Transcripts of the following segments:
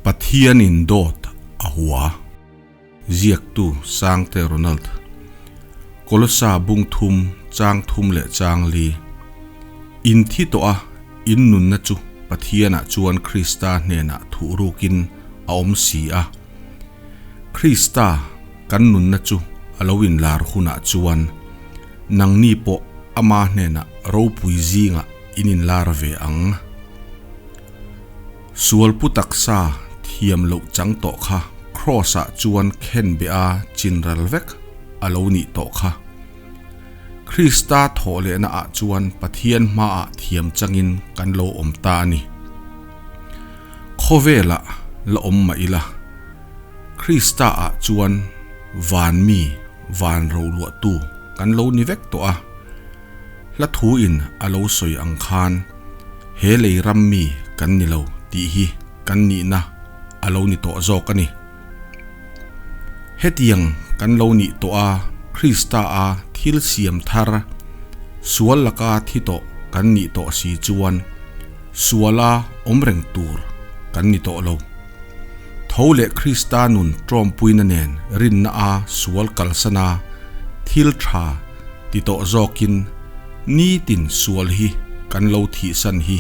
Pathianin dawt a hua. Ziaktu Sangte Ronald. Kolosa bung thum, chang thum leh chang li. In thi tawh a, in nunna chu Pathianah chuan Krista hnenah thuh rukin a awm si a. Krista kan nunna chu a lo inlar hunah chuan nangni pawh ama hnenah ropui zingah in inlar ve ang. Sual pu taksa thiam loh chang tawh kha Kraws-ah chuan khen beh a chinral vek a lo nih tawh kha. Krista thawh lehna ah chuan Pathian hmaah thiam changin kan lo awm ta a ni. Khawvelah la awm mah ila, Krista ah chuan van mi van roluahtu kan lo ni vek tawh a. Hla thu in a lo sawi ang khan he lei ram mi kan ni lo tih hi kan nihna a lo ni tawh zawk a ni. Hetiang kan lo nih tawh a Krista a thil siam thar sual laka thi tawh kan nih tawh si chuan suala awm reng tur kan ni tawh lo. Tho leh Krista nun tawmpuina nen rinna a sual kalsana thil tha ti tawh zawkin nitin sual hi kan lo thihsan hi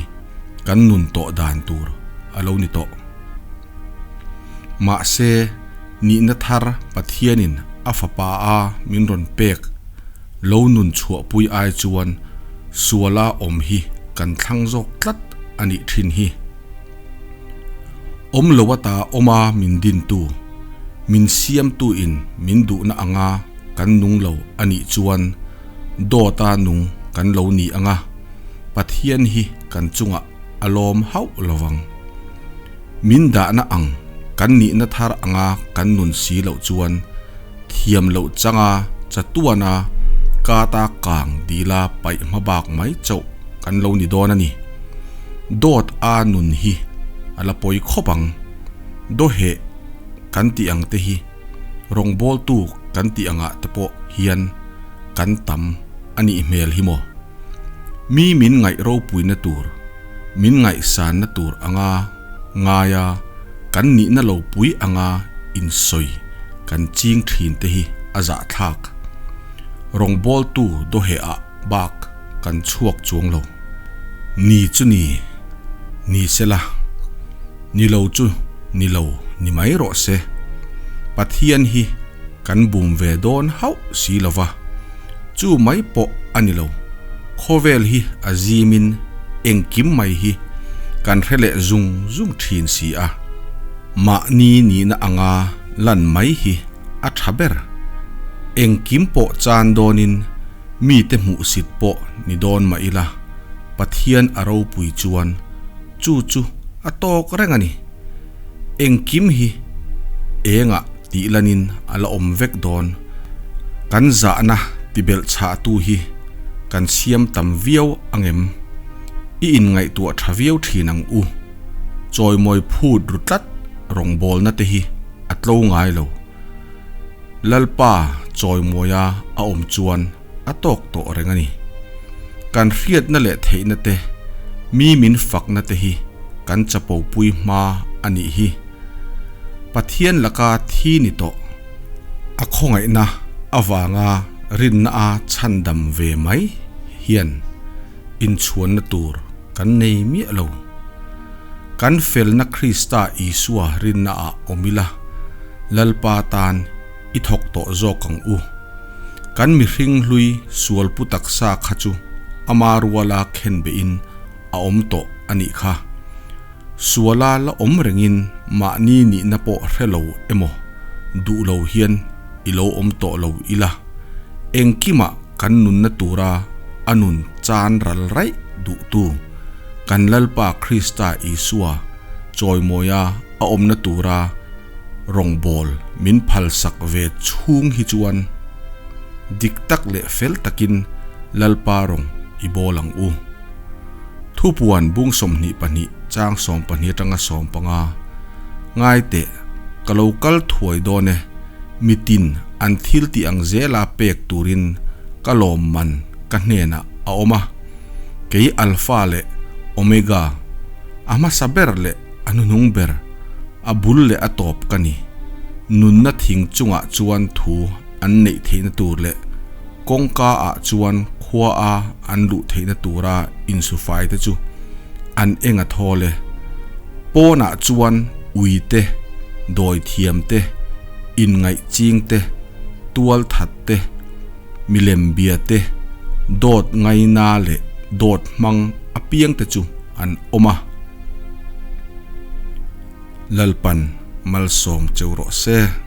kan nun tawh dan tur a lo ni tawh. Mahse, nihna thar Pathianin a Fapa a min rawn pek lo nun chhuahpui ai chuan suala awm hi kan thlang zawk tlat a nih thin hi. Awm lo ata awma min dintu, min siamtu in min duhna anga kan nung lo a nih chuan dawta nung kan lo ni anga Pathian hi kan chungah a lawm hauh lo vang. Min dahna ang kan nihna thar anga kan nun si loh chuan thiam loh changa chatuana kata kang dila paih hma bak mai chauh kan lo ni dawn a ni. Dawt a nun hi a la pawi khawp ang. Dawheh kan tih ang te hi rawngbawltu kan tih angah te pawh hian kan tam a nih hmel hi maw? Mi min ngaih ropuina tur, min ngaihsanna tur anga ngaia kan nihna lo pui anga insawi kan ching thin te hi a zahthlak. Rawngbawltu dawheh ah bak kan chhuak chuang lo. Ni chu ni, ni sela, ni lo chu ni lo ni mai rawh se. Pathian hi kan bum ve dawn hauh si lo va, chu mai pawh a ni lo. Khawvel hi a zimin engkim mai hi kan hre leh zung zung thin si a. Mahni nihna anga lan mai hi a tha ber. Engkim pawh chan dawnin Mite hmuhsit pawh ni dawn mah ila, Pathian a ropui chuan chu chu a tawk reng a ni. Engkim hi engah tih lanin a la awm vek dawn. Kan zahna tibelh chhahtu hi kan siam tam viau angem? I inngaihtuah tha viau thin ang u. Chawimawi phut ru tlat rawngbawlna te hi a tlo ngai lo. Lalpa chawimawia a awm chuan a tawk tawh reng a ni. Kan hriatna leh theihna te, mi min fakna te hi kan chapopui hma a nih hi. Pathian laka thi ni tawh, a khawngaihna avanga rinna a chhandam ve mai hian inchhuanna tur kan nei miah lo. Kan felna Krista Isua rinna ah awm ila, Lalpa tan i thawk tawh zawk ang u. Kan mihring hlui sual pu taksa kha chu ama ruala khen behin a awm tawh a nih kha. Suala la awm rengin mahni nihna pawh hre lo emaw duh lo hian i lo awm tawh lo ila, engkimah kan nunna tura a nun chan ral raih duhtu kan Lalpa Krista Isua chawimawia a awmna tura rawngbâwl min phalsak ve chhûng hi chuan dik tak leh fel takin Lalpa rawng i bâwl ang u. Thupuan bung 22 chang 12 atanga 15 Ngai teh, ka lo kal thuai dawn e, mitin an thil tih ang zela pek turin ka lawm man ka hnenah a awm a, kei Alpha leh Omega, a hmasa ber leh a hnuhnung ber. A bul leh a tawp ka ni. Nunna thing chungah chuan thu an neih theihna tur leh kawngka ah chuan khua a an luh theihna tura insufai te chu an eng a thawl e. Pawnah chuan ui te, dawithiam te, inngaih ching te, tualthat te, milem bia te, dawt ngaina leh dawt hmang apiang te chu an awm a. Lalpan malsawm cheu rawh se.